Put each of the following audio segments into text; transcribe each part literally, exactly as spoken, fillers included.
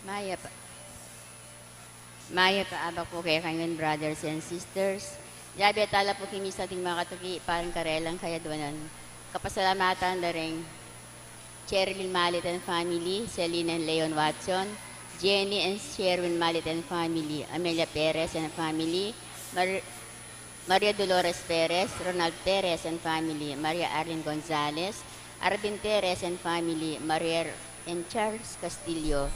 Mayap a, mayap a abak pu kekayu ngan, brothers and sisters. Yabe tala pu king misa ding makatuki para king karelang kayadwanan. Kapasalamatan da ring Cherilyn Malit and family, Celine and Leon Watson, Jenny and Sherwin Malit and family, Amelia Perez and family, Mar- Maria Dolores Perez, Ronald Perez and family, Maria Arlene Gonzalez, Arvin Perez and family, Maria and Charles Castillo,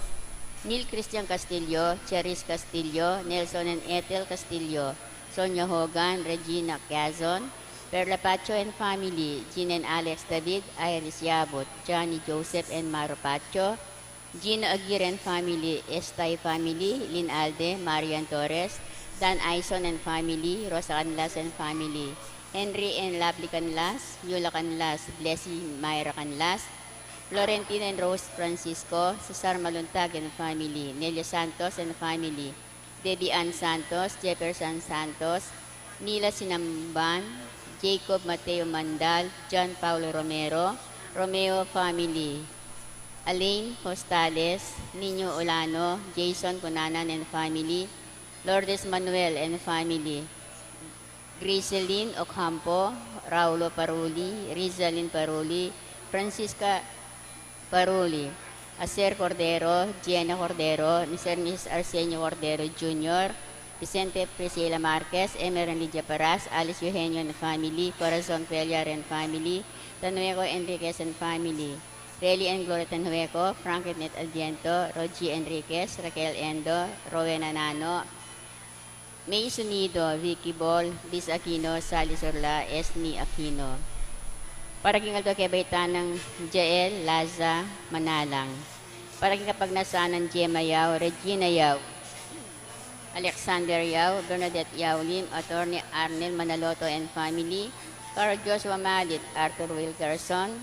Neil Christian Castillo, Cherise Castillo, Nelson and Ethel Castillo, Sonia Hogan, Regina Cazon, Perla Pacho and family, Jean and Alex David, Iris Yabut, Johnny Joseph and Maro Pacho, Gina Aguirre and family, Estay family, Lynn Alde, Marian Torres, Dan Aison and family, Rosa Canlas and family, Henry and Lovely Canlas, Yula Canlas, Blessy Myra Canlas, Florentino and Rose Francisco, Cesar Maluntag and family, Nelia Santos and family, Debbie Ann Santos, Jefferson Santos, Nila Sinamban, Jacob Mateo Mandal, John Paulo Romero, Romeo family, Alain Costales, Nino Olano, Jason Cunanan and family, Lourdes Manuel and family, Griselin Ocampo, Raulo Paruli, Rizalin Paruli, Francisca Paruli, Acer Cordero, Jenna Cordero, Mister and Missus Arsenio Cordero Junior, Vicente Priscila Marquez, Emery and Lydia Paras, Alice Eugenio and family, Corazon Cuellar and family, Tanhueco Enriquez and family, Relly and Gloria Tanhueco, Franklin at Adviento, Rogie Enriquez, Raquel Endo, Rowena Nano, May Sunido, Vicky Bol, Liz Aquino, Sally Surla, Esme Aquino. Para king aldo kebaitan nang Jael Laza Manalang. Para king kapagnasan nang Gemma Yao, Regina Yao, Alexander Yao, Bernadette Yao Lim, Attorney Arnel Manaloto and family, Carl Joshua Malit, Arthur Wilkerson,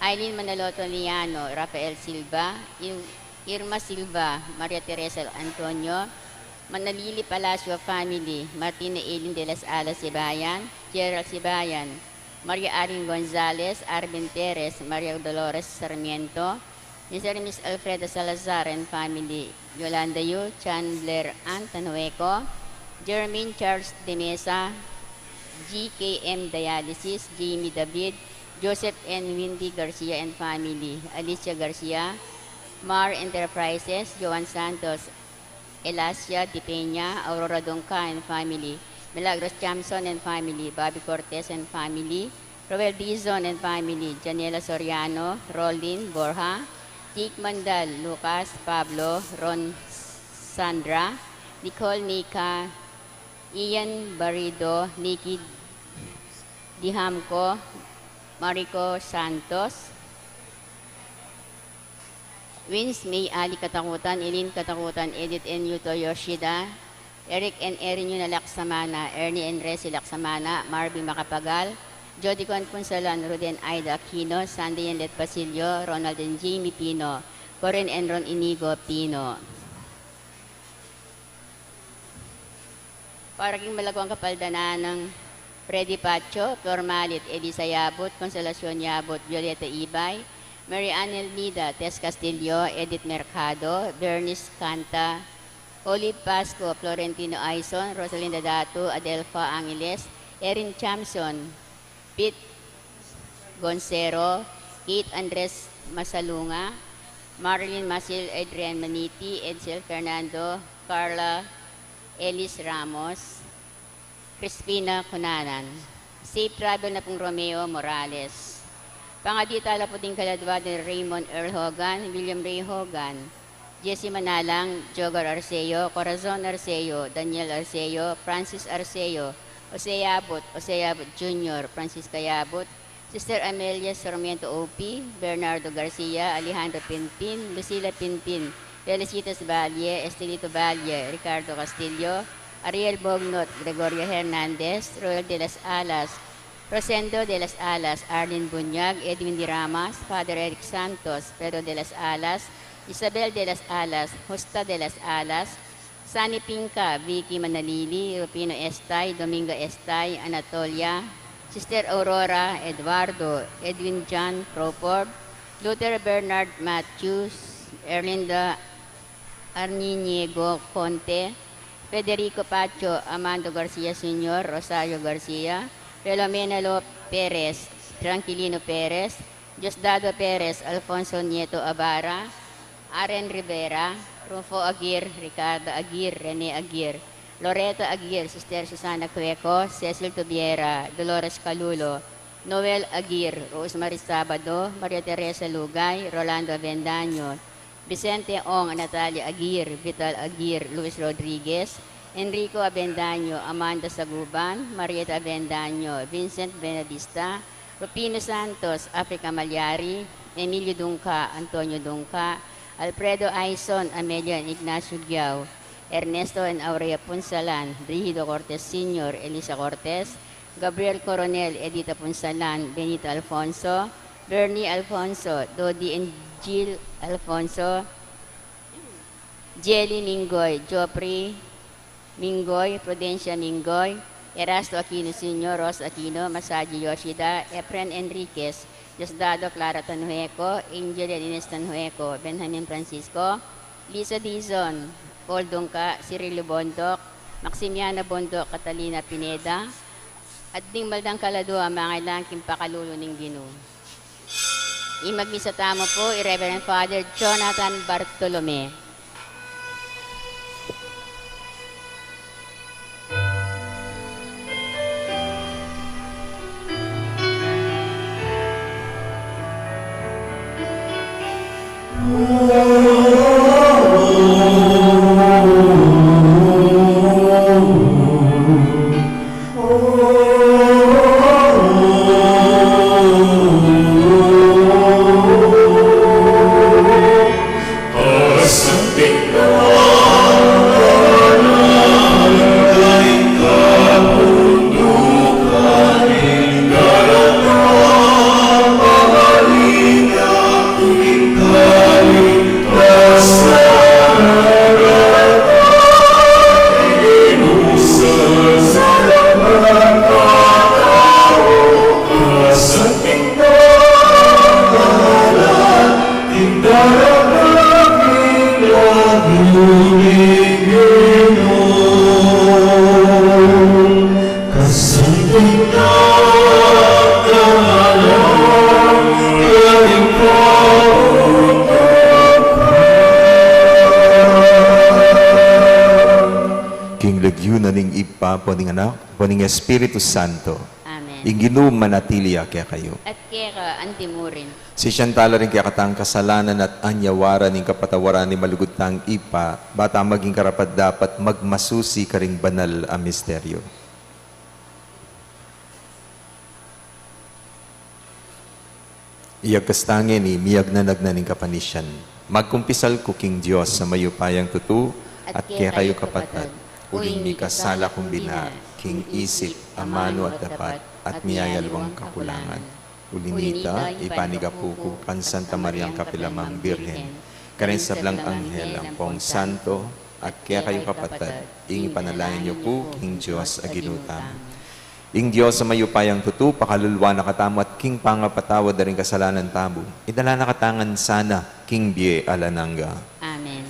Aileen Manaloto Liano, Rafael Silva, Ir-, Irma Silva, Maria Teresa Antonio, Manalili Palacio family, Martina Eileen de las Alas Sibayan, Gerald Sibayan, Maria Arlene Gonzalez, Arvin Perez, Maria Dolores Sarmiento, Mister and Miss Alfredo Salazar and family, Yolanda Yu, Chandler Ann Tanhueco, Jermaine Charles de Mesa, G K M Dialysis, Jamie David, Joseph and Windy Garcia and family, Alicia Garcia, Mar Enterprises, Joan Santos, Elasia Di Peña, Aurora Dungca and family, Milagros Chamson and family, Bobby Cortez and family, Roel Dizon and family, Janela Soriano, Rolin Borja, Jake Mandal, Lucas, Pablo, Ron, Sandra, Nicole Nica, Ian Barido, Nikki Dihamco, Mariko Santos, Wins May Ali Katakutan, Eileen Katakutan, Edith and Yuto Yoshida, Eric and Erin Yuna Laksamana, Ernie and Resi Laksamana, Marvin Macapagal, Jody Con Punsalan, Ruden Aida Aquino, Sandy and Let Basilio, Ronald and Jamie Pino, Corin and Ron Inigo Pino. Para king malaguang kapaldanan nang Freddy Pacho, Flor Malit, Elisa Yabut, Consolacion Yabut, Violeta Ibay, Mary Ann Elmida, Tess Castillo, Edith Mercado, Bernice Canta, Olive Pasco, Florentino Aison, Rosalinda Datu, Adelfa Angeles, Erin Chamson, Pete Goncero, Kate Andres Masalunga, Marilyn Masil, Adrian Maniti, Edsel Fernando, Carla Ellis Ramos, Crispina Cunanan. Safe travel na pung Romeo Morales. Pangadi tala pu ding kaladwa den Raymond Earl Hogan, William Ray Hogan, Jesse Manalang, Jogar Arceo, Corazon Arceo, Daniel Arceo, Francis Arceo, Jose Yabut, Jose Yabut Junior, Francisca Yabut, Sister Amelia Sarmiento O P, Bernardo Garcia, Alejandro Pinpin, Lucila Pinpin, Felicitas Valle, Estelito Valle, Ricardo Castillo, Ariel Bognot, Gregorio Hernandez, Roel de las Alas, Rosendo de las Alas, Arlene Bunyag, Edwin de Ramas, Father Eric Santos, Pedro de las Alas, Isabel de las Alas, Justa de las Alas, Sunny Pinca, Vicky Manalili, Rufino Estay, Dominga Estay, Anatolia, Sister Aurora, Eduardo, Edwin John Crawford, Luther Bernard Matthews, Erlinda Arniniego Conte, Federico Pacho, Amando Garcia Senior, Rosario Garcia, Filomena Lo Perez, Tranquilino Perez, Diosdado Perez, Alfonso Nieto Abara, Aren Rivera, Rufo Aguirre, Ricardo Aguirre, Rene Aguirre, Loreta Aguirre, Sister Susana Cueco, Cecil Tubiera, Dolores Calulo, Noel Aguirre, Rosemary Sabado, Maria Teresa Lugay, Rolando Avendaño, Vicente Ong, Natalia Aguirre, Vital Aguirre, Luis Rodriguez, Enrico Avendaño, Amanda Saguban, Marieta Avendaño, Vincent Benavista, Rufino Santos, Africa Malyari, Emilio Dungca, Antonio Dungca, Alfredo Aison, Amelia and Ignacio Giao, Ernesto and Aurea Punsalan, Brigido Cortez Senior, Elisa Cortez, Gabriel Coronel, Edita Punsalan, Benita Alfonso, Bernie Alfonso, Dodi and Jill Alfonso, Jelly Mingoy, Geoffrey Mingoy, Prudencia Mingoy, Erasto Aquino Senior, Ross Aquino, Masaji Yoshida, Efren Enriquez, Diosdado Clara Tanhueco, Angel and Ines Tanhueco, Benjamin Francisco, Lisa Dizon, Paul Dungca, Cirilo Bondoc, Maximiana Bondoc, Catalina Pineda, at ding maldang kaladua a mangailangan king pakalulu ning Ginu. Ing magmisa tamu pu, i Reverend Father Jonathan Bartolome. King lagyu na ning Ibpa, ampo ning Anak, ampo ning Espiritu Santo. Amen. Ing Ginu manatili ya kekayu. At keka antimurin. Sisian tala ring kekatang kasalanan at anyawaran ing kapatawaran ning malugud tang Ibpa, ba ta maging karapat-dapat magmasusi karing banal a misteryo. Iyagkas ta ngeni, miyagnanag na ning kapanisian. Magkumpisal ku king Dios a mayupayang tutu, at kekayu kapatad, uling mikasala kung bina, king isip, amanu at dapat, at miyayaliwang kakulangan. Uli nita, ipanigapu ku kang Santa Mariang kapilan man Birhen, karing sablang anghel ampong santo, at kekayu kapatad, ing ipanalangin yu ku king Dios a Ginu tamu. Ing Dios a mayupayang tutu, pakaluluan na katamu at king pangapatawad da ring kasalanan tamu, idala na katamu ngan sana king bie alang angga. Amen.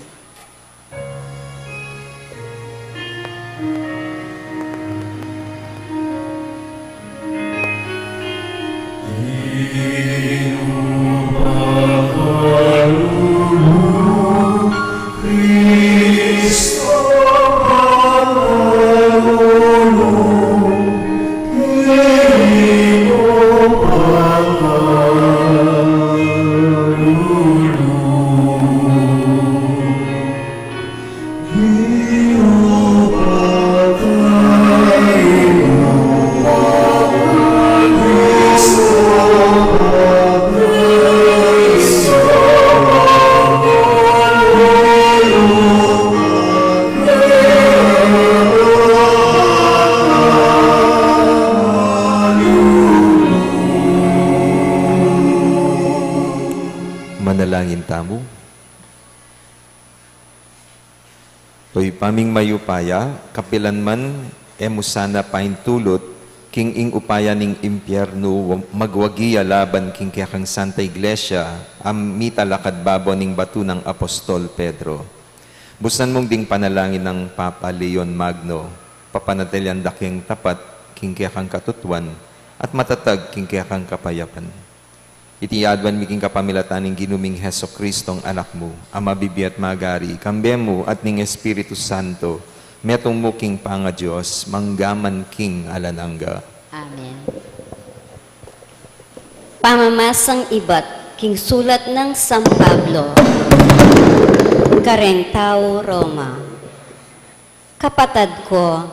Manalangin tamu. O Ibpa ming mayupaya, kapilan man e mu sana paintulut king ing upaya ning impiernu magwagi ya laban king kekang Santa Iglesia a mitalakad babo ning batu nang Apostol Pedro. Busnan mung ding panalangin nang Papa Leon Magno, papanatilian da keng tapat king kekang katutuan at matatag king kekang kapayapan. Iti aduan mi king kapamilatan ning Ginu ming Jesucristong Anak mu, a mabibie at magari, kambe mu at ning Espiritu Santo, metung mu king pangaDios, mangga man king alang angga. Amen. Pamamasang ibat king sulat nang San Pablo kareng tau Roma. Kapatad ko,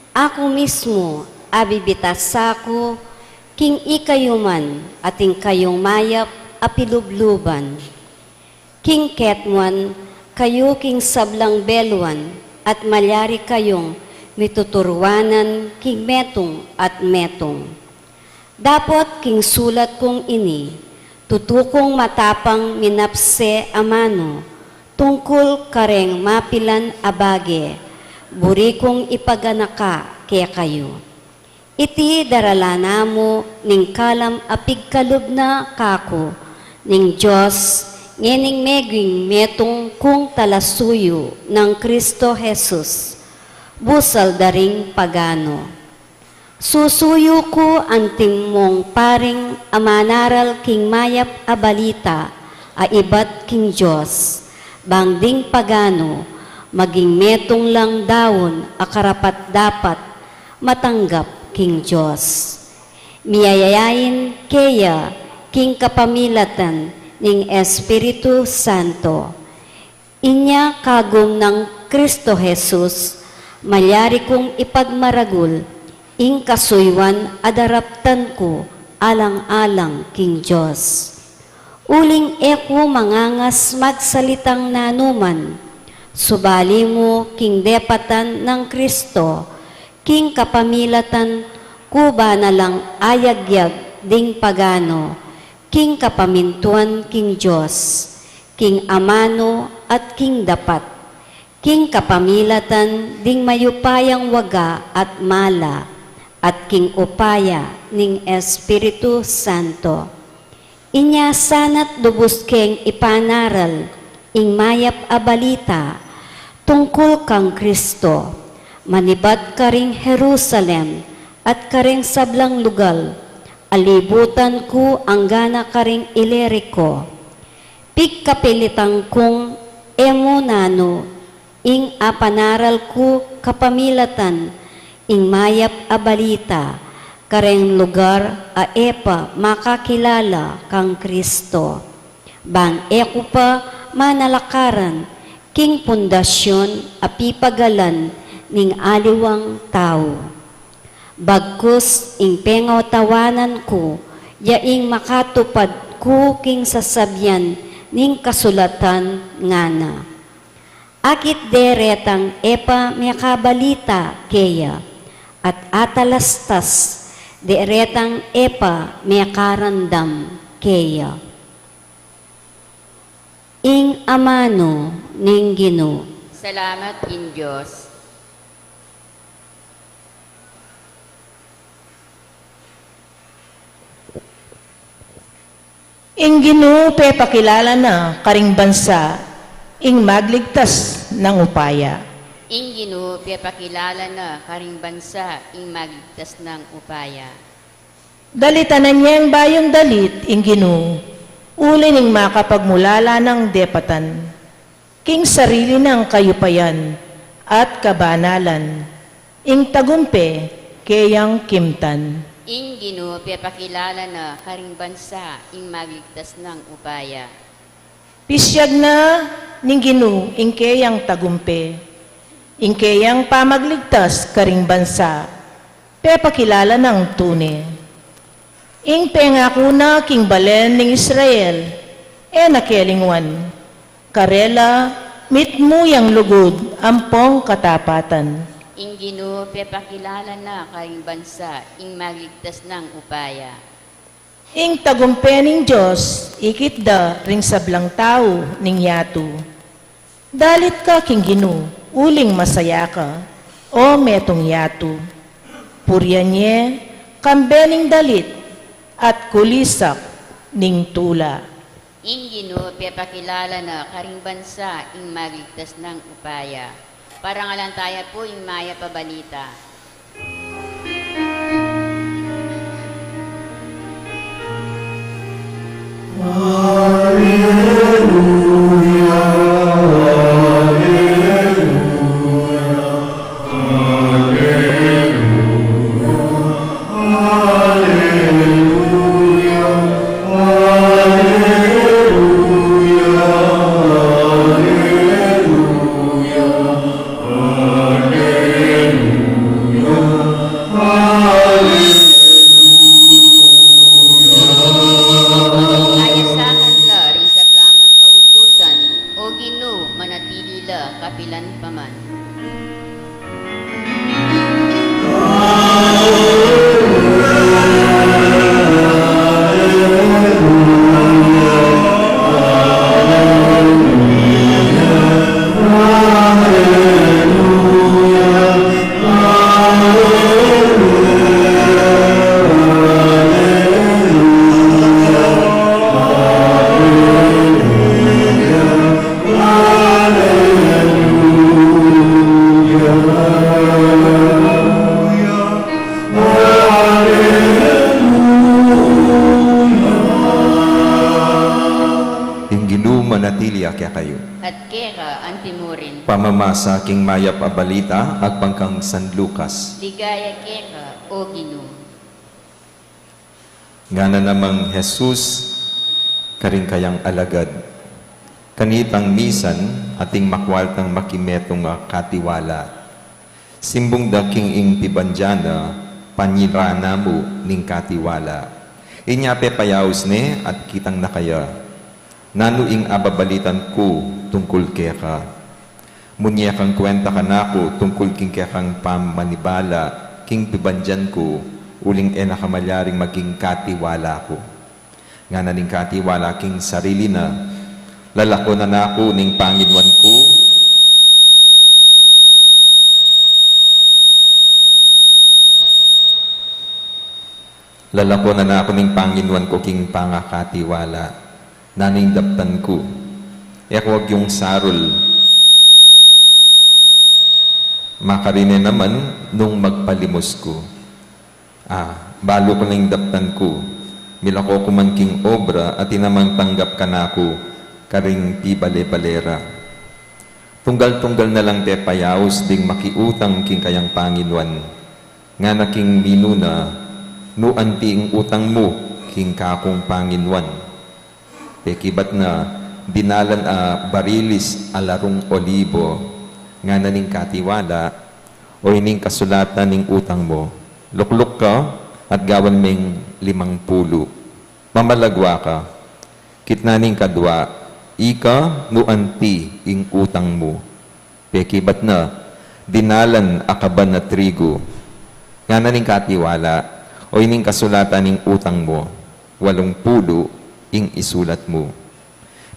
aku mismu, abibitas aku king ikayu man at ing kayung mayap a pilubluban. King ketmuan kayu king sablang beluan at malyari kayung mituturuanan king metung at metung. Dapot king sulat kung ini, tutu kung matapang minapse amanu tungkul kareng mapilan a bage, buri kung ipaganaka kekayu. Iti daralan na mu ning kalam a pigkalub na kaku ning Dios, ngening meging metung kung talasuyu nang Kristo Jesus, busal da ring pagano. Susuyu ku antimong paring a manaral king mayap a balita a ibat king Dios, bang ding pagano maging metung lang daun a karapat-dapat matanggap king Dios. Miyayain keya king kapamilatan ning Espiritu Santo. Inya kagum nang Kristo Jesus, malyari kung ipagmaragul ing kasuyuan a daraptan ku alang-alang king Dios. Uling e ku mangangas magsalitang nanuman, subali mu king depatan nang Kristo, king kapamilatan ku ba na lang ayagyag ding pagano, king kapamintuan king Dios, king amanu at king dapat, king kapamilatan ding mayupayang waga at mala, at king upaya ning Espiritu Santo. Inya sanat lubus keng ipanaral ing mayap a balita tungkul kang Kristo, manibat karing Jerusalem at kareng sablang lugal, alibutan ku anggana karing Ilirico. Pigkapilitan kung e mu nanu ing apanaral ku kapamilatan ing mayap a balita kareng lugar a e pa makakilala kang Kristo, bang e ku pa manalakaran king pundasyon a pipagalan ning aliwang tau. Bagkus ing pengatawanan ku, ya ing makatupad ku king sasabian ning kasulatan ngana. Akit de retang e pa mekabalita keya, at atalastas de retang e pa mekarandam keya. Ing amanu ning Ginu. Salamat king Dios. Ing Ginu pepakilala na karing bansa ing magligtas nang upaya. Ing Ginu pepakilala na karing bansa ing magligtas nang upaya. Dalitan na neng bayung dalit ing Ginu, uli ning makapagmulala nang depatan. King sarili nang kayupayan at kabanalan, ing tagumpe keyang kimtan. Ing Ginu pepakilala na karing bansa ing magligtas nang upaya. Pisyag na ning Ginu ing keyang tagumpe, ing keyang pamagligtas karing bansa, pepakilala nang tune. Ing pengaku na king balen ning Israel, e na kelingwan. Karela mitmu yang lugud ampong katapatan. Ing Ginu pepakilala na karing bansa ing magligtas nang upaya. Ing tagumpe ning Dios ikit da ring sablang tau ning yatu. Dalit ka king Ginu, uling masaya ka, o metung yatu. Purian ye kambe ning dalit at kulisak ning tula. Ing Ginu pepakilala na karing bansa ing magligtas nang upaya. Parangalan taya pu ing mayap a balita. Aleluya, aleluya, aleluya. Ayasakan la ring sablang kautusan, O Ginu, manatili la kapilan pa man. Ing Ginu manatili ya kekayu. At keka antimurin. Pamamasa king mayap a balita agpang kang San Lucas. Ligaya keka, O Ginu. Ngana namang Jesus, Karing kayang alagad. Kanitang misan, ating makwaltang makimetung a katiwala. Simbung da king ing pibandian na, panyirana mu ning katiwala. Inya pepayaus ne at kitang na kaya. Nanu ing ababalitan ku tungkul keka? Munye kang kwenta kanaku tungkul king kekang pamanibala, king pibandian ku, uling e na ka malyaring maging katiwala ku. Ngana ning katiwala king sarili na, lalakonan na ku ning panginuan ku, lalakonan na ku ning panginuan ku king pangakatiwala, nanu ing daptan ku? E ku agyung sarul. Makarine naman nung magpalimus ku. A, balu ku na ing daptan ku. Milako ku man king obra at atin namang tanggap kanaku karing pibale-bale ra. Tunggal-tunggal na lang pepayaus ding makiutang king kayang panginuan. Ngana king minuna, nu anti ing utang mu king kakung panginuan? Pekibat na, dinalan a barilis a larung olibo. Ngana ning katiwala, o ining kasulatan ning utang mu. Lukluk ka at gawan meng limang pulu. Mamalagwa ka. Kitna ning kadwa, ika, nu anti ing utang mu? Pekibat na, dinalan a kaban a trigu. Ngana ning katiwala, o ining kasulatan ning utang mu? Walung pulu ing isulat mu.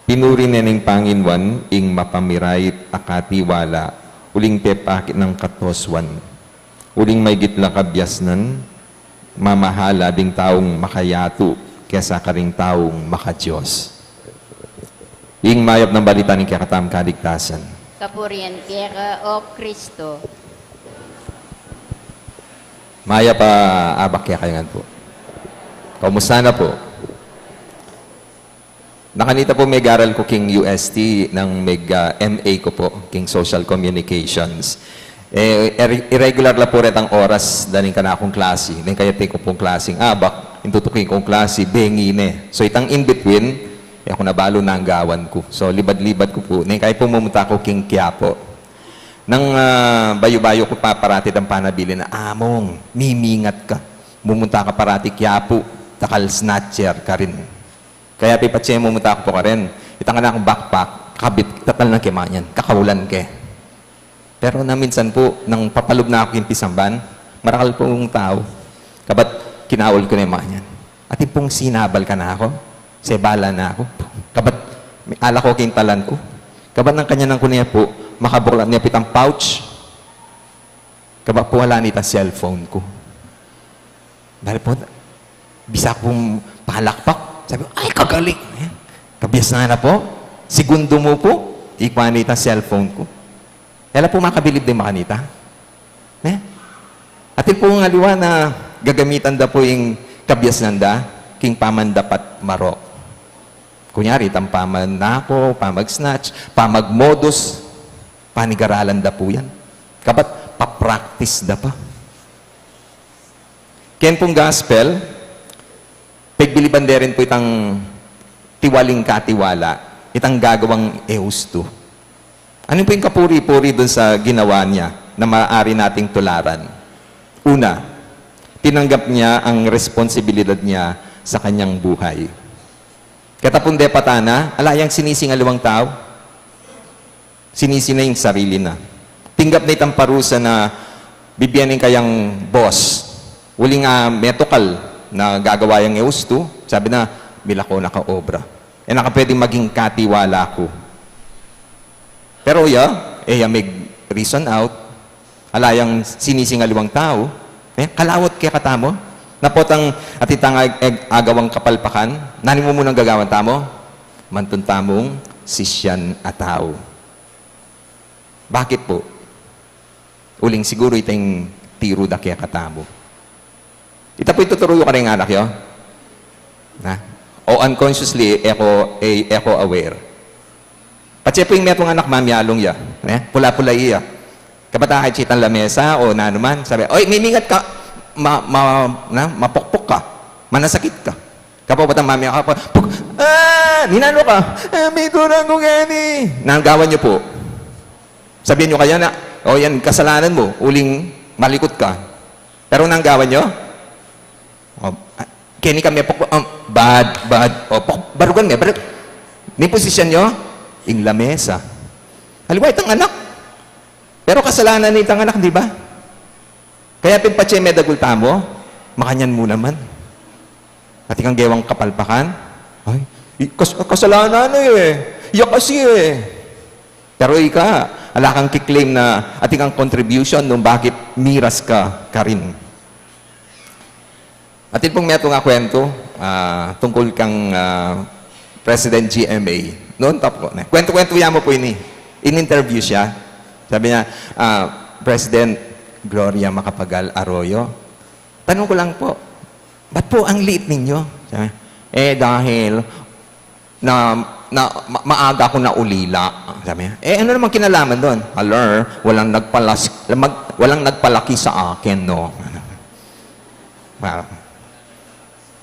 Pinuri ne ning panginuan ing mapamirait a katiwala, uling pepakit nang katosuan. Uling maygit la kabiasnan, mamahala ding taung makayatu kesa karing taung makaDios. Ing mayap nang balita ning kekatamung kaligtasan. Kapurian keka, O Kristo. Mayap a abak kekayu ngan pu. Kamusta na pu? Nakanita pu, megaral ku king U S T nang meg, ah, M A ku pu, king Social Communications. E, ere-, irregular la pu retang oras da ning kanakung klasi. Neng kayate ku pung klasing abak, ing tutuki kung klasi, bengi ne. So, itang in between, e ku na balu nanu ing gawan ku. So, libad-libad ku pu. Neng kaya pu mumunta ku king Quiapo. Nang, ah, bayu-bayu ku pa parati dang panabilin na, "Among, mimingat ka. Mumunta ka parati Quiapo, dakal snatcher karin." Kaya pipatse mu, muta ku pu karin. Itang kanakung backpack, kabit, tatalnan ke manyan, kakaulan ke. Pero nang minsan pu, nang papalub na ku king pisamban, marakal pung tau. Kabat kinaul ku ne manyan. Atin pung sinabal kanaku, sebalan na ku. Kabat alak ku king talan ku. Kabat nang kanyanan ku ne pu, makabuklat ne pu itang pouch. Kabat pu ala ne itang cellphone ku. Dali pu, bisa ku pung palakpak. Sabi ku, "Ay, kagaling!" E, kabiasnan na pu. Segundo mu pu, ikwa ne itang cellphone ku. E la pu makabilib ding makanita. E? Atin pung aliwa na gagamitan da pu ing kabiasnan da king pamandapat marok. Kunyari, itang pamanako, pamagsnatch, pamagmodus, panigaralan da pu yan. Kabat, papractice da pa. Ken pung gospel, pegbiliban de rin pu itang tiwaling katiwala, itang gagawang e ustu. Anu pu ing kapuri-puri dun sa ginawa niya na maaari nating tularan? Una, tinanggap niya ang responsibilidad niya sa kanyang buhay. Keta pung depatan na, ala yang sinisingaliwang tau. Sinisi na ing sarili na. Tinggap na itang parusa na bibie ning kayang boss. Uling, ah, metukal na gagawa yang e ustu, sabi na, "Milako na ka obra. E na ka pwedeng maging katiwala ku." Pero ya, e ya mig-reason out. Ala yang sinisingaliwang tau, e, kalawat kekatamu. Napotang atin tang ag-, ag-, agawang kapalpakan, nanu ing mumunang gagawan tamu? Mantun tamung sisyan a tau. Bakit pu? Uling siguru ita ing tiru da kekatamu. Ita pu ing tuturu yu karing anak yu. Na? O unconsciously, e ko, e, e ko aware. Patse pu ing metung anak mamialung ya. E? Pula-pula iya. Kabat akit ya itang lamesa o nanu man, sabi, "Oy, mimingat ka, ma-, ma-, na, mapukpuk ka, manasakit ka." Kabat itang mami, apa, puk, Ah, ninanu ka? Eh, miturang ku keni. Nanu gawan yu pu? Sabian yu kaya na, "O yan, kasalanan mu, uling malikut ka." Pero nanu gawan yu? O, ah, keni kami, pok-, um, bad, bad. O, pok-, barugan me, barug-, ning posisyon yu, ing lamesa. Aliwa itang anak. Pero kasalanan na itang anak, di ba? Kaya pin patse medagul tamu, makanyan mu naman. Atin kang gewang kapalpakan, ay, i-, kas-, kasalanan na e. Iya kasi e. Pero ika, ala kang kiklaim na atin kang contribution nung bakit miras ka karin. Atin pung metung a kwentu, ah, tungkul kang, ah, President G M A. Noon pa pu, ne? Kwentu-kwentu ya mu pu ini. In-interview siya. Sabi niya, ah, "President Gloria Macapagal Arroyo, tanong ko lang po, ba't po ang liit ninyo?" Sabi, "Eh, dahil na, na ma-, maaga ako naulila." Sabi niya, "Eh, ano namang kinalaman doon?" "Hala, walang nagpalas-, mag-, walang nagpalaki sa akin, no?" Wow.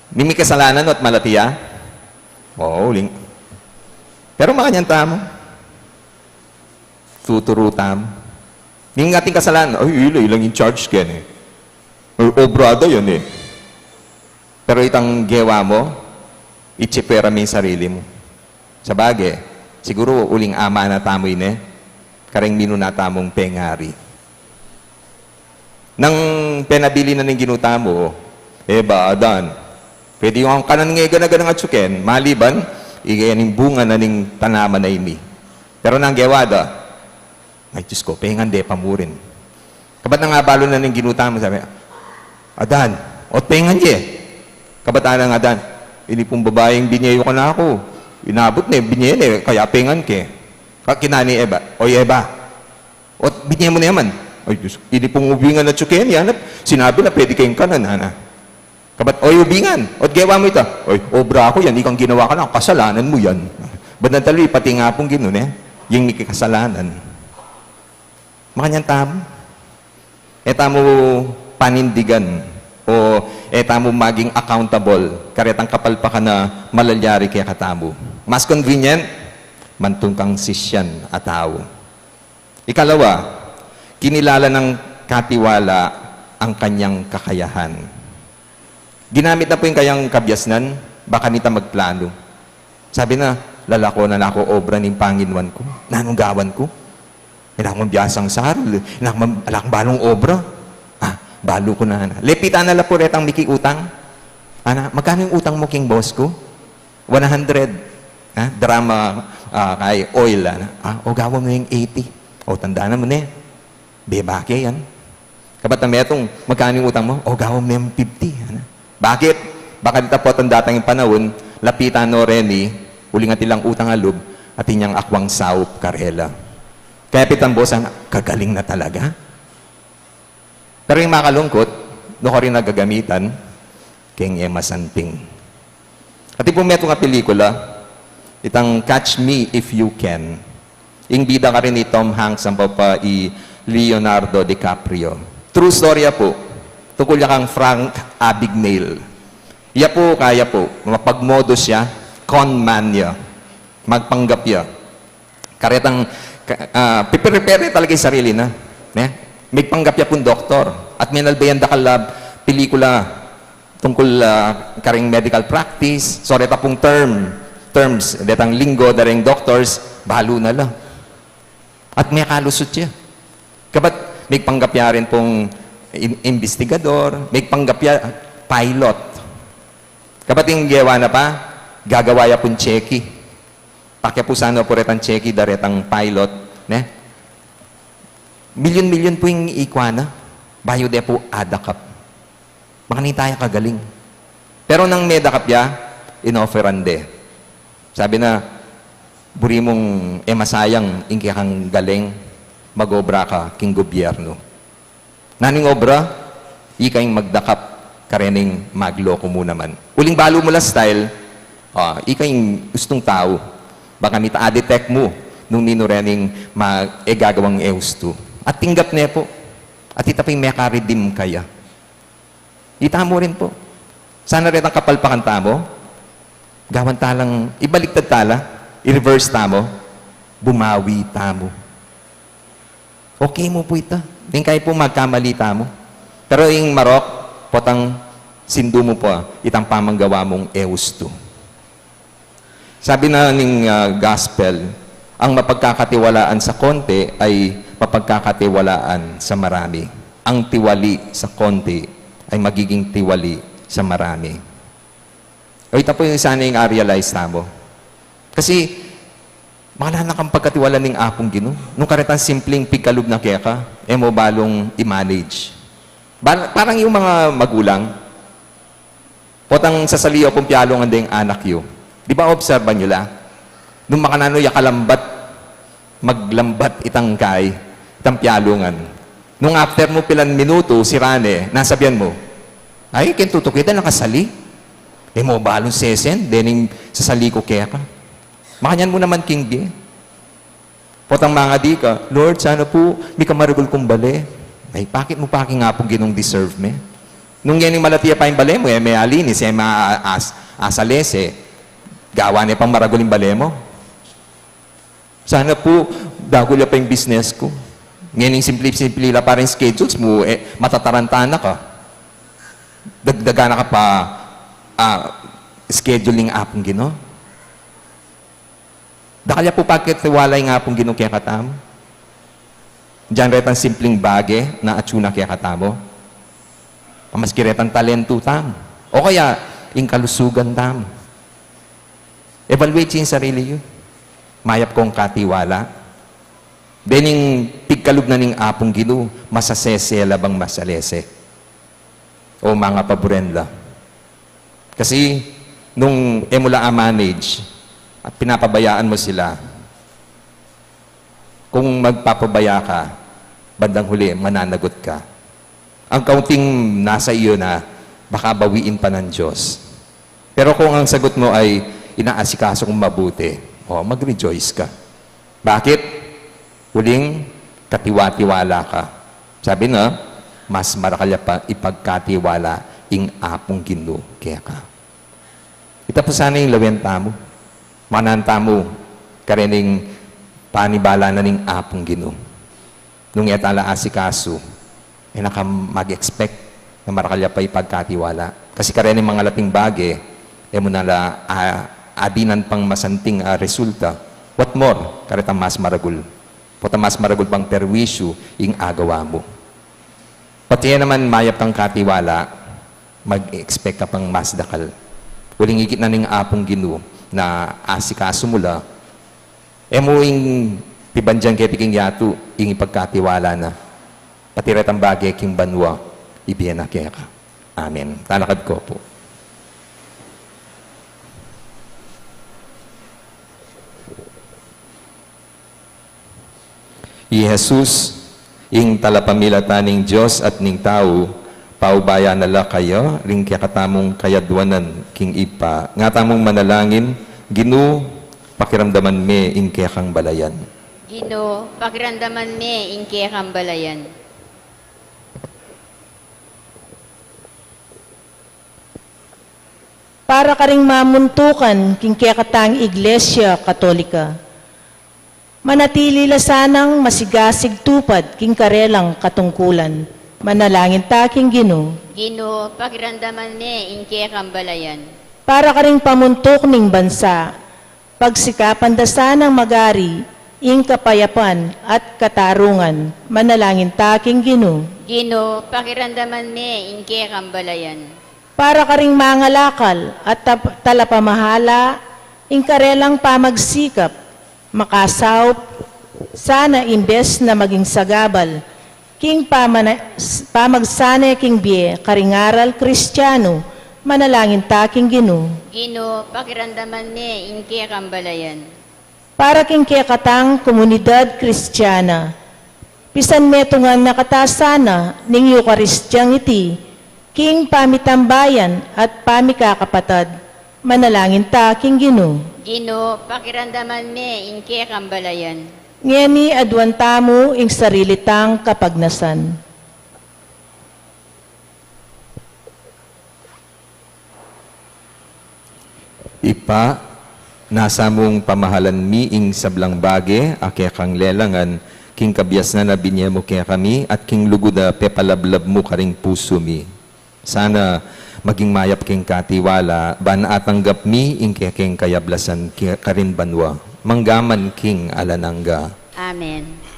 Ning mikasalanan, no, at malati ya? Oo, uling. Pero makanyan tamu. Tuturu tamu. Ning atin kasalanan, "Ay, ila, ilang in charge keni e. Ay, obra da yan e." Pero itang gewa mu, itse pera mu ing sarili mu. Sabage, siguru uling amana tamu ini, kareng minuna tamung pengari. Nang penabilin na ning Ginu tamu, "E ba, Adan, pwede yu kang kanan ngegan a ganang atsuken, maliban, ika ning bunga na ning tanaman a ini." Pero nanu gewa da? "Ay, Diyos ko, pengan de pa mu rin." Kabat nang abalun na ning Ginu tamu, sabi, "Adan, ot pengan ye." Kabat nang Adan, "Ini pung babaing binye yu kanaku, inabut ne, binye ne, kaya pengan ke." Ka-, kinani Eva, "Oy, Eva, ot binye mu ne man?" "Ay, Diyos, ini pung ubingan a atsuken, yan at sinabi na pwede keng kanan, ana." Kabat, "Oy, ubingan, ot gewa mu ita?" "Oy, obra ku yan, ikang ginawa kanaku, kasalanan mu yan." Bandang talu, pati nga pung Ginu, ne? Ing mikasalanan. Makanyan tamu. E tamu panindigan o e tamu maging accountable karetang kapalpakan a malalyari kekatamu. Mas convenient, mantun kang sisyan a tau. Ikalawa, kinilala nang katiwala ang kanyang kakayahan. Ginamit na pu ing kayang kabiasnan, baka nita magplanu. Sabi na, "Lalako na naku obra ning panginuan ku. Nanung gawan ku? Ina kung biasang saril, ina kung ala kung balung obra. Ah, balu ku na, ana." Lepitan na la pu retang mikiutang. "Ana, magkanu ing utang mu king boss ku?" "One hundred. Ah, drama, ah, kay oil, ana." "Ah, o, gawan mu ing eighty. O, tanda na mu ne. Bebake yan." Kabat nang metung, "Magkanu ing utang mu?" "O, gawan mu ne ing fifty, ana." Bakit? Baka nita potang datang ing panaun, lapitan no reni, uling atin lang utang a lub, atin yang akwang saup karela. Kaya pin itang boss, ana, "Kagaling na talaga." Pero ing makalungkut, nukarin na gagamitan keng e masanting. Atin pung metung a pelikula, itang Catch Me If You Can. Ing bida karin i Tom Hanks ampo pa i Leonardo DiCaprio. True story ya pu. Tungkul ya kang Frank Abagnale. Ya pu, kaya pu, mapagmodus ya, con man ya, magpanggap ya. Karetang, ka-, ah, piprepare talaga ing sarili na, ne? Migpanggap ya pung doktor. At menalbe yang dakal a pelikula tungkul, ah, karing medical practice. So, reta pung term, terms, retang linggo da reng doctors, balu na la. At mekalusut ya. Kabat, migpanggap ya rin pung im-, imbestigador, migpanggap ya pilot. Kabat ing gewa na pa, gagawa ya pung tseki. Pakiapusan no pu retang tseki da retang pilot, ne? Milyun-milyun pu ing ikwa na, bayu de pu adakap. Makanita ya kagaling. Pero nang medakap ya, inofferan de. Sabi na, "Buri mung e masayang ing kekang galing, mag-obra ka king gobyerno." Nanu ing obra? Ika ing magdakap karening magloko mu naman. Uling balu mu la style, ah, ika ing ustung tau. Baka mita a-detect mu nung ninu rening ma-, e gagawang e ustu. At tinggap ne pu. At ita pin meka-redeem kaya. Ita mu rin pu. Sana retang kapalpakan tamu, Gawan ta lang, ibaliktad ta la, i-reverse tamu, bumawi tamu. Okay mu pu ita. Deng kaya pu magkamali tamu. Pero ing marok, potang sindu mu pa itang pamanggawa mung e ustu. Sabi na ning, ah, gospel, ang mapagkakatiwalaan sa konti ay mapagkakatiwalaan sa marami. Ang tiwali sa konti ay magiging tiwali sa marami. O, ita pu ing sana ing a-realize tamu. Kasi, makananu kang pagkatiwala ning Apung Ginu. Nung karetang simpleng pigkalub na keka, e mu balung i-manage. Ba-, parang yung mga magulang, potang sasali ya pung pialungan deng anak yu. Di ba, obserban yu la? Nung makananu ya kalambat, maglambat itang kai, itang pialungan. Nung after mu pilan minutu, sira ne, nasabian mu, "Ay, ken tutuki da nakasali. E mu balung sesen, dening sasali ku keka." Makanyan mu naman king bie. Potang mangadi ka, "Lord, sana pu, mika maragul kung bale." Ay, pakit mu pa king Apung Ginung deserve me. Nung ngening malati ya pa ing bale mu, e me alinis, e me a-, as-, asalese, gawa ne pang maragul ing bale mu. Sana pu, dagul ya pa ing business ku. Ngening simpli-simpli la pa ring schedules mu, e, matataranta na ka. Dagdagan na ka pa, ah, schedule ning Apung Ginu. Dakal ya pu pagkatiwala ing Apung Ginu kekatamu. Dinan retang simpleng bage na atyu na kekatamu. Pamaski retang talentu tamu. O kaya, ing kalusugan tamu. Evaluate ing sarili yu. Mayap kong katiwala. Dening pigkalub na ning Apung Ginu, masasese la bang masalese? O mangapaburen la. Kasi, nung e mu la a-manage at pinapabayaan mu sila, kung magpapabaya ka, bandang huli, mananagot ka. Ang kaunting nasa iyo na, baka bawiin pa ng Diyos. Pero kung ang sagot mo ay, "Inaasikaso kong mabuti," o, mag-rejoice ka. Bakit? Uling katiwa-tiwala ka. Sabi na, mas marakal ya pa ipagkatiwala ing Apung Ginu keka. Ita pu sana ing lawen tamu. Manan tamu, karening panibala na ning Apung Ginu. Nung e ta la asikasu, e na ka mag-expect na marakal ya pa ipagkatiwala. Kasi karening mangalating bage, e mu na la, ah, adinan pang masanting, ah, resulta. What more? Karetang mas maragul. Potang mas maragul pang perwisyu ing agawa mu. Pati e naman mayap kang katiwala, mag-expect ka pang mas dakal. Uling ikit na ning Apung Ginu na asikasu mu la, e mu ing pibandian keti king yatu, ing ipagkatiwala na. Pati retang bage king banua, ibie na keka. Amen. Talakad ko pu. I Jesus, ing talapamilatan ning Dios at ning tau, paubaya na la kaya ring kekatamung kayadwanan king Ibpa. Nga tamung manalangin, Ginu, pakiramdaman me ing kekang balayan. Ginu, pakiramdaman me ing kekang balayan. Para karing mamuntukan king kekatang Iglesia Katolika. Manatili la sanang masigasig tupad king karelang katungkulan. Manalangin ta king Ginu. Ginu, pakiramdaman me ing kekang balayan. Para karing pamuntuk ning bansa, pagsikapan da sanang magari ing kapayapan at katarungan. Manalangin ta king Ginu. Ginu, pakiramdaman me ing kekang balayan. Para karing mangalakal at tap-, talapamahala, ing karelang pamagsikap, makasaup sana imbes na maging sagabal king pamana-, s-, pamagsane king bie karing aral Kristianu. Manalangin ta king Ginu. Ginu, pakiramdaman me ing kekang balayan. Para king kekatang komunidad Kristiana, pisan metungan na kata sana ning Eukaristia iti king pamitambayan at pamikakapatad. Manalangin ta king Ginu. Ginu, pakiramdaman me ing kekang balayan. Ngeni aduan tamu ing sarili tang kapagnasan. Ibpa, nasa mung pamahalan mi ing sablang bage a kekang lelangan, king kabiasnan a binie mu kekami, at king lugud a pepalablab mu karing pusu mi. Sana maging mayap king katiwala, ban atanggap mi ing kekeng kayablasan ki-, karin banua. Mangga man king alang angga. Amen.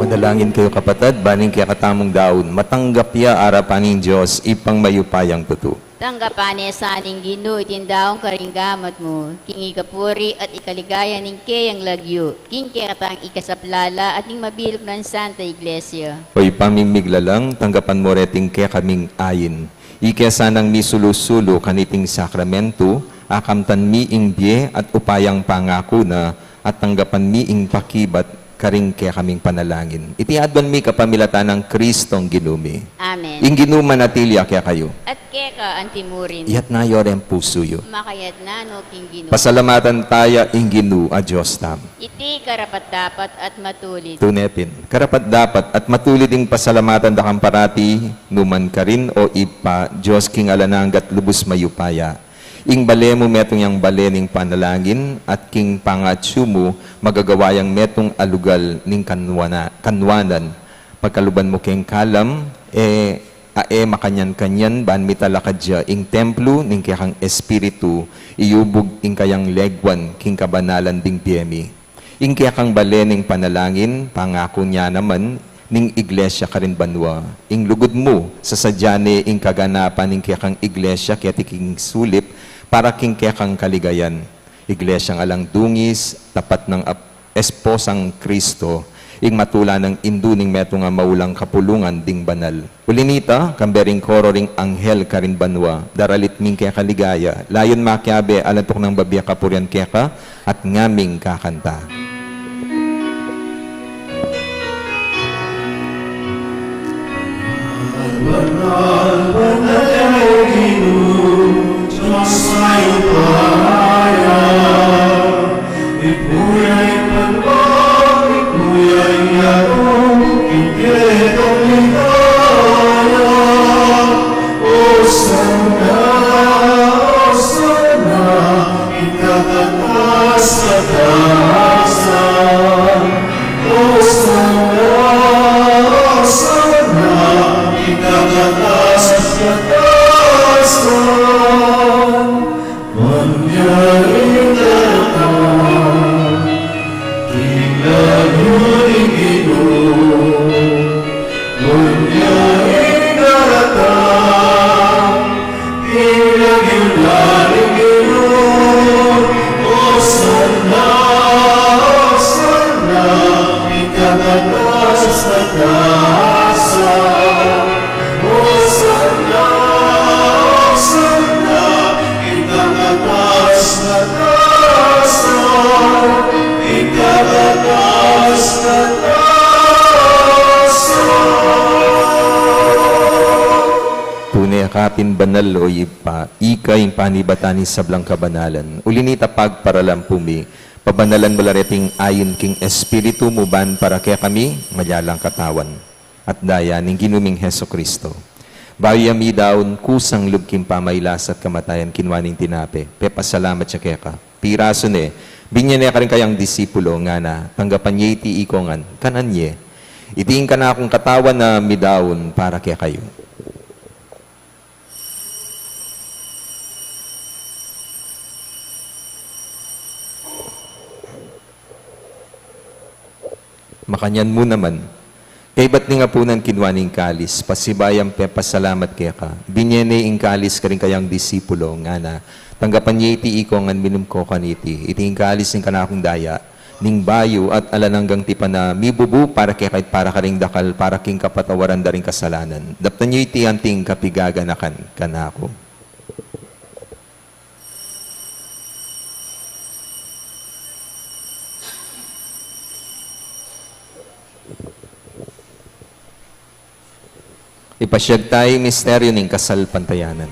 Manalangin kayu, kapatad, ban ing kekatamung daun matanggap ya arapan ning Dios, Ibpang mayupayang tutu. Tanggapan ne sa ning Ginu iting daun karing gamat mu, king ikapuri at ikaligaya ning keyang lagyu, king kekatang ikasaplala at ning mabilug nang Santa Iglesia. O Ibpa ming miglalang, tanggapan mu reting kekaming ain. Ike sanang misulu-sulu kaniting sakramentu, akamtan mi ing bie at upayang pangaku na, at tanggapan mi ing pakibat karing kekaming panalangin. Iti aduan mi kapamilatan nang Kristong Ginu mi. Amen. Ing Ginu manatili ya kekayu. At keka antimurin. Iyatas yu reng pusu yu. Makayatas no king Ginu. Pasalamatan taya ing Ginu a Dios tamu. Iti karapat-dapat at matulid. Tune pin, karapat-dapat at matulid ing pasalamatan da kang parati, nu man karin, o Ibpa, Dios king alang angga at lubus mayupaya. Ing bale mu metung yang bale ning panalangin, at king pangatsu mu magagawa yang metung a lugal ning kanwana-, kanwanan. Pagkaluban mu keng kalam, e, a e makanyan-kanyan, ban mitalakad ya ing templu ning kekang Espiritu, iyubug ing kayang leguan king kabanalan ding bie mi. Ing kekang bale ning panalangin, pangaku na naman ning Iglesia karin banua. Ing lugud mu, sasadyan ne ing kaganapan ning kekang Iglesia keti king sulip para king kekang kaligayan. Iglesiang alang dungis, tapat nang ap-, esposang Kristo, ing matula nang indu ning metung a maulang kapulungan ding banal. Uli nita, kambe ring koro ring anghel karin banua, daralit ming keka ligaya, layun makiabe, alantuk nang babie kapurian keka, at ngaming kakanta. Banal, banal ya Ginu, Dios mayupaya. Ipuya ing banua, ipuya ing yatu, king kekang ligaya. Osana, Osana, king kakatas katasan. Osana, Osana, king kakatas katasan. Manyari datang, king lagyu ning Ginu. Manyari datang, king lagyu na ning Ginu. Osana, Osana, king kakatas katasan. Osana, Osana, king kakatas katasan, king kakatas katasan. Tune ka pin banal, o Ibpa, ika ing panibatan ning sablang kabanalan. Uli nita pagparalan pu mi, pabanalan mu la reting ain king Espiritu mu ban para kekami, maging katawan at daya ning Ginu ming Jesucristo. Bayu ya midaun, kusang lub king pamailas at kamatayan, kinua ne ing tinape, pepasalamat ya keka, pirasu ne, binye ne karing kayang disipulo, ngana: Tanggapan ye iti ikongan, kanan ye. Iti ing kanakung katawan a midaun para kekayu. Makanyan mu naman, kaybat ning apunan, kinua ne ing kalis, pasibayu yang pepasalamat keka, binye ne ing kalis karing kayang disipulo, ngana: Tanggapan ye iti ikongan, minum ko kaniti. Iti ing kalis ning kanakung daya, ning bayu at alang anggang tipan a mibubu para kekayu at para karing dakal, para king kapatawaran da ring kasalanan. Daptan yu iti anting kapigaganakan kanaku. Ipasiag tayu ing misteryu ning kasalpantayanan.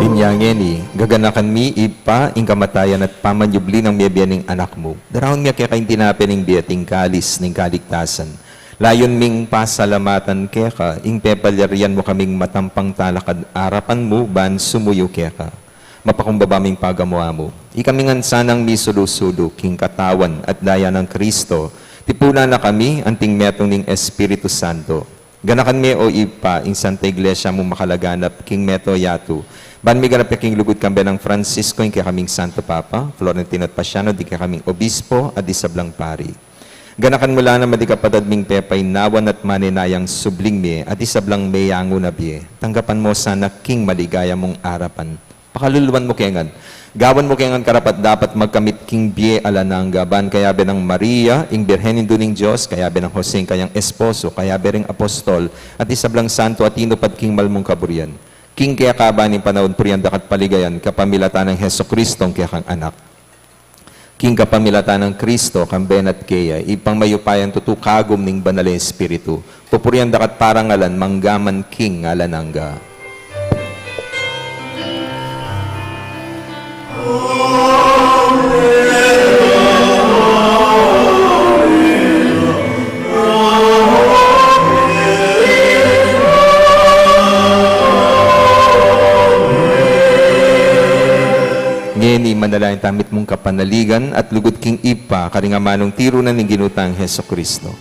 Inya ngeni, gaganakan mi, Ibpa, ing kamatayan at pamanyubli nang mebie ning Anak mu. Daraun mi keka ing tinape ning bie at ing kalis ning kaligtasan. Layun ming pasalamatan keka ing pepalyarian mu kaming matampang talakad arapan mu ban sumuyu keka. Mapakumbaba ming pagamu-amu. Ikami ngan sanang misulu-sulu king katawan at daya nang Kristo, tipunan na kami anting metung ning Espiritu Santo. Ganakan me, o Ibpa, ing Santa Iglesia mung makalaganap king meto yatu, ban miganap ya king lugud kambe nang Francisco, ing kekaming Santo Papa, Florentino at Paciano, ding kekaming obispo, at ding sablang pari. Ganakan mu la naman ding kapatad ming pepainawan at manenayang subling mie, at ding sablang meyangu na bie. Tanggapan mu sana king maligaya mung arapan. Pakaluluan mu kami ngan. Gawan mu kami ngan karapat-dapat magkamit king bie alang angga, ban kayabe nang Maria, ing Birhen Indu ning Dios, kayabe nang Jose, ing kayang esposo, kayabe ring apostol, at ding sablang santo a tinupad king mal mung kaburian. King kekaban ning panaun, purian da ka at paligayan kapamilatan nang Jesucristo, ing kekang Anak. King kapamilatan nang Kristo, kambe na at keya, Ibpang mayupayang tutu, kagum ning Banal a Espiritu, pupurian da ka at parangalan mangga man king alang angga. Ngeni manalangin tamu mitmung kapanaligan at lugud king Ibpa, karing amanung tiru na ning Ginu tang Jesucristo.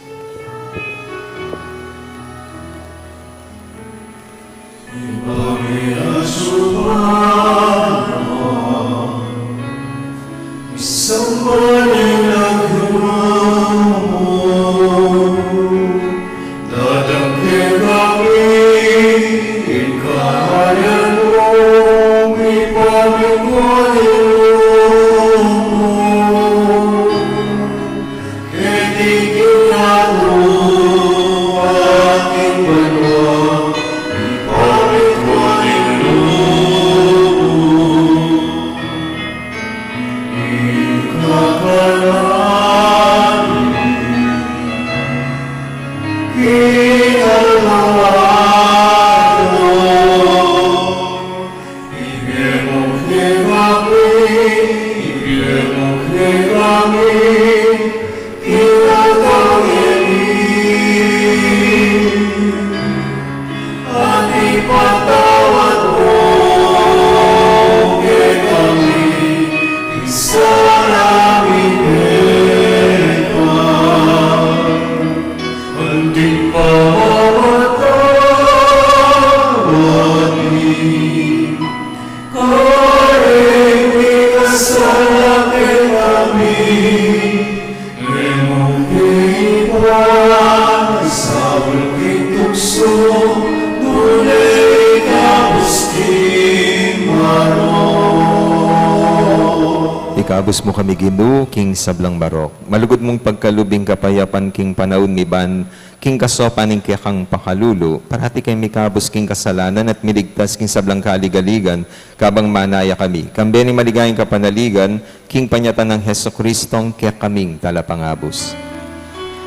Ikabus mu kami, Ginu, king sablang marok. Malugud mung pagkalub ing kapayapan king panaun mi ban, king kasaupan ning kekang pakalulu, parati keng mikabus king kasalanan at miligtas king sablang kaligaligan, kabang manaya kami, kambe ning maligayang kapanaligan, king panyatang nang Jesucristong kekaming Talapangabus.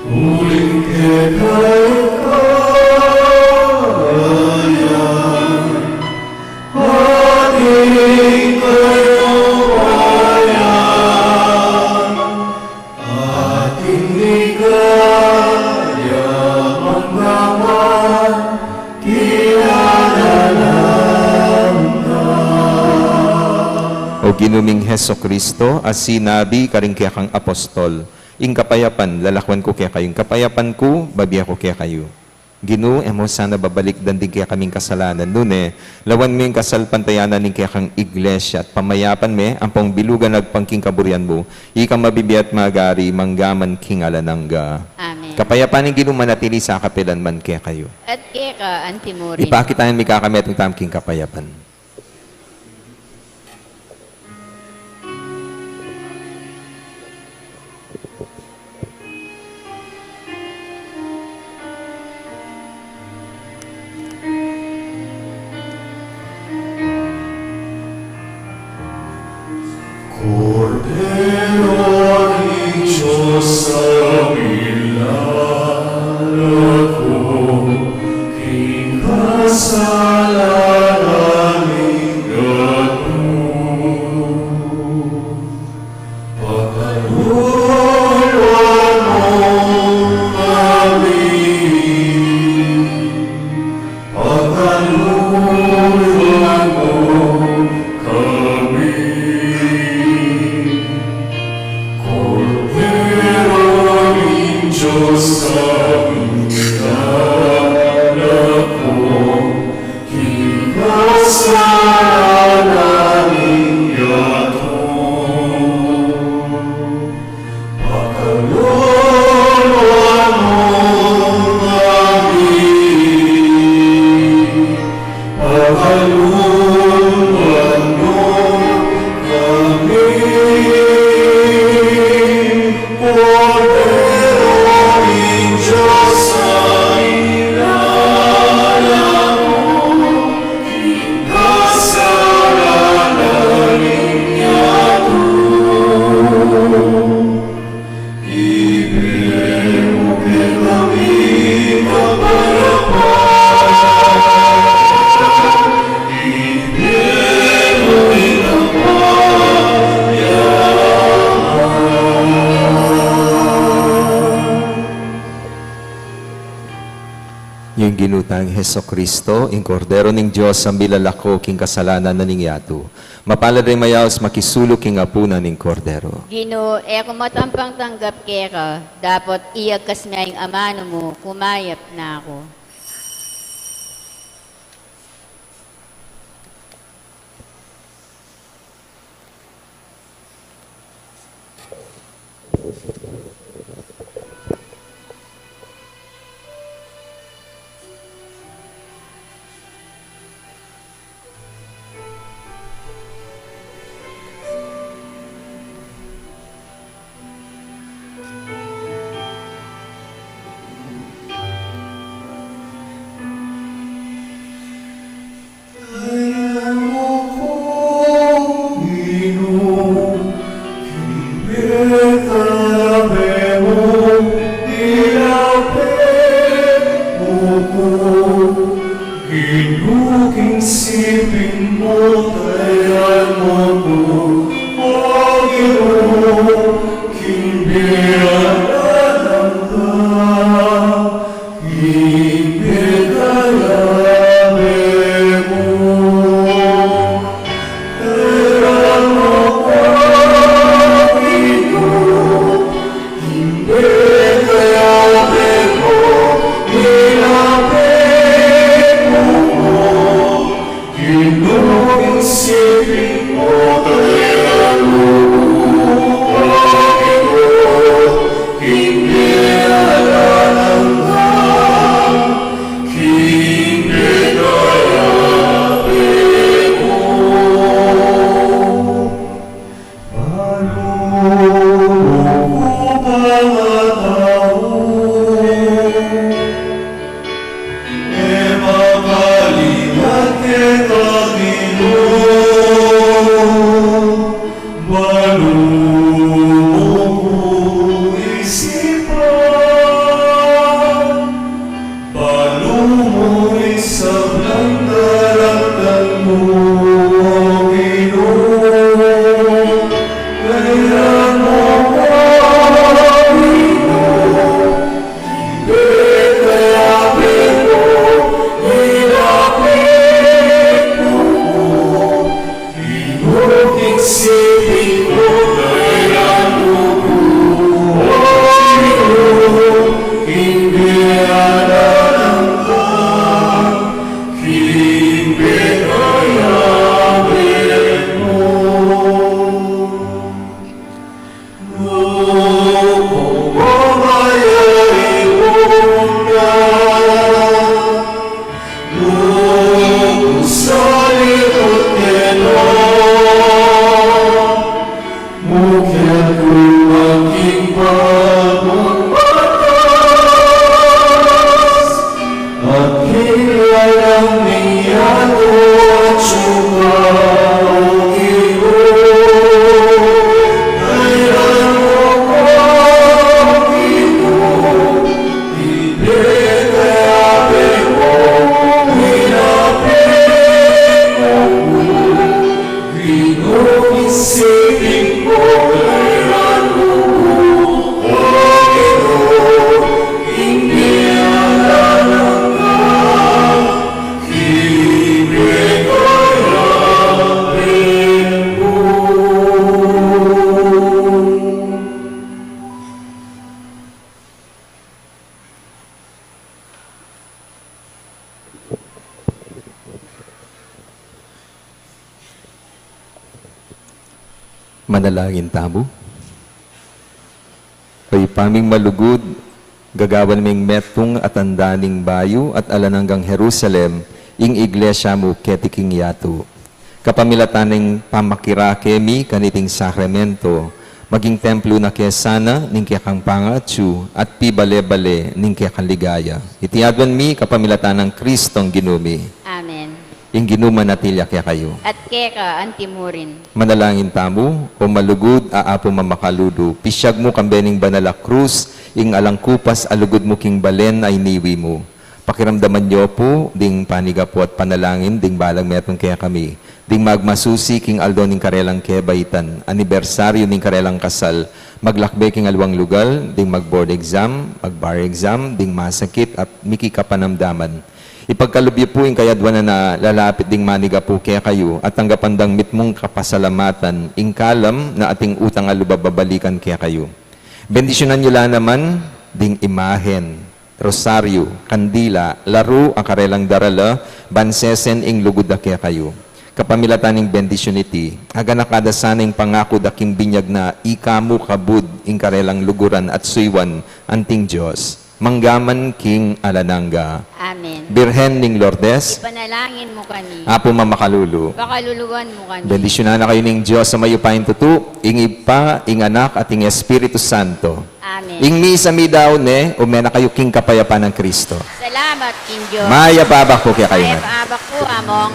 Uling keka ing kayarian, at ing kayarian, at ing ligaya mangga man king alang angga. O Ginu ming Jesucristo, a sinabi karing kekang apostol, ing kapayapan lalakwan ku kekayu, ing kapayapan ku bibie ku kekayu. Ginu, e mu sana babalikdan ding kekaming kasalanan, nune lawan me ing kasalpantayanan ning kekang Iglesia at pamayapan me ampong bilugan agpang king kaburian mu, ikang mabibie at magari mangga man king alang angga. Amen. Kapayapan ning Ginu manatili sa kapilan man kekayu. At keka antimurin. Ipakit tamu ing mikakamit tamu king kapayapan. Kordero ning Dios, a milalako king kasalanan ning yatu, pakaluluan mu kami. Pakaluluan mu kami. Kordero ning Dios, a milalako king kasalanan ning yatu, pakaluluan mu kami. Pakaluluan mu kami. Kordero ning Dios, a milalako king kasalanan ning yatu, ibie mu kekami ing kapayapan. Ibie mu ing kapayapan. Ing Ginu tang Jesucristo, ing Kordero ning Dios, a milalako king kasalanan na ning yatu, mapalad a mayaus makisuluk king apunan ning Kordero. Ginu, e ku matampang tanggap keka, dapot iyagkas me ing amanu mu, kumayap na ku. Ginu, king siping mu, tayal mu ku, o Ginu, king bie alang angga. King bie kayabe mu, tayal mu ku, Ginu, king bie kayabe mu, king bie kayabe mu. Ginu, king siping mu, tayal mu ku, o Ginu, king bie alang angga, king bie kayabe mu. Balu Manalangin tamu. O Ibpa ming malugud, gagawan ming metung a tanda ning bayu at alang anggang Jerusalem, ing iglesia mu keti king yatu. Kapamilatan ning pamakirake mi kaniting sakramento, maging templo na ke sana ning kekang pangatsu at pibale-bale ning kekang ligaya. Iti aduan mi kapamilatan nang Kristong Ginu mi. Amen. Ing Ginu manatili ya kekayu. At keka antimurin. Manalangin tamu. O malugud a Apu mamakalulu, pisyag mu kambe ning banal a krus ing alang kupas a lugud mu king balen a iniwi mu. Pakiramdaman yu pu ding panigapu at panalangin ding balang metung kekami, ding magmasusi king aldo ning karelang kebaitan, anibersaryu ning karelang kasal, maglakbe king aliwang lugal, ding mag-board exam, mag-bar exam, ding masakit at miki kapanamdaman. Ipagkalub yu pu ing kayaduanan a lalapit ding manigapu kekayu at tanggapan dang mitmung kapasalamatan ing kalam na ating utang a lub a babalikan kekayu. Bendisyunan yu la naman ding imahen, rosaryu, kandila, laru a karelang darala, ban sesen ing lugud da kekayu. Kapamilatan ning bendisyun iti, aganaka da sana ing pangaku da king binyag na ika mu kabud ing karelang luguran at suyuan anting Dios mangga man king alang angga. Amen. Birhen ning Lourdes, ipanalangin mu kami. Apu mamakalulu, pakaluluan mu kami. Bendisyunan na kayu ning Dios a mayupayang tutu, ing Ibpa, ing Anak, at ing Espiritu Santo. Amen. Ing misa midaun ne, ume na kayu king kapayapan nang Kristo. Salamat king Dios. Mayap a abak pu kekayu ngan. Mayap a abak pu, Among.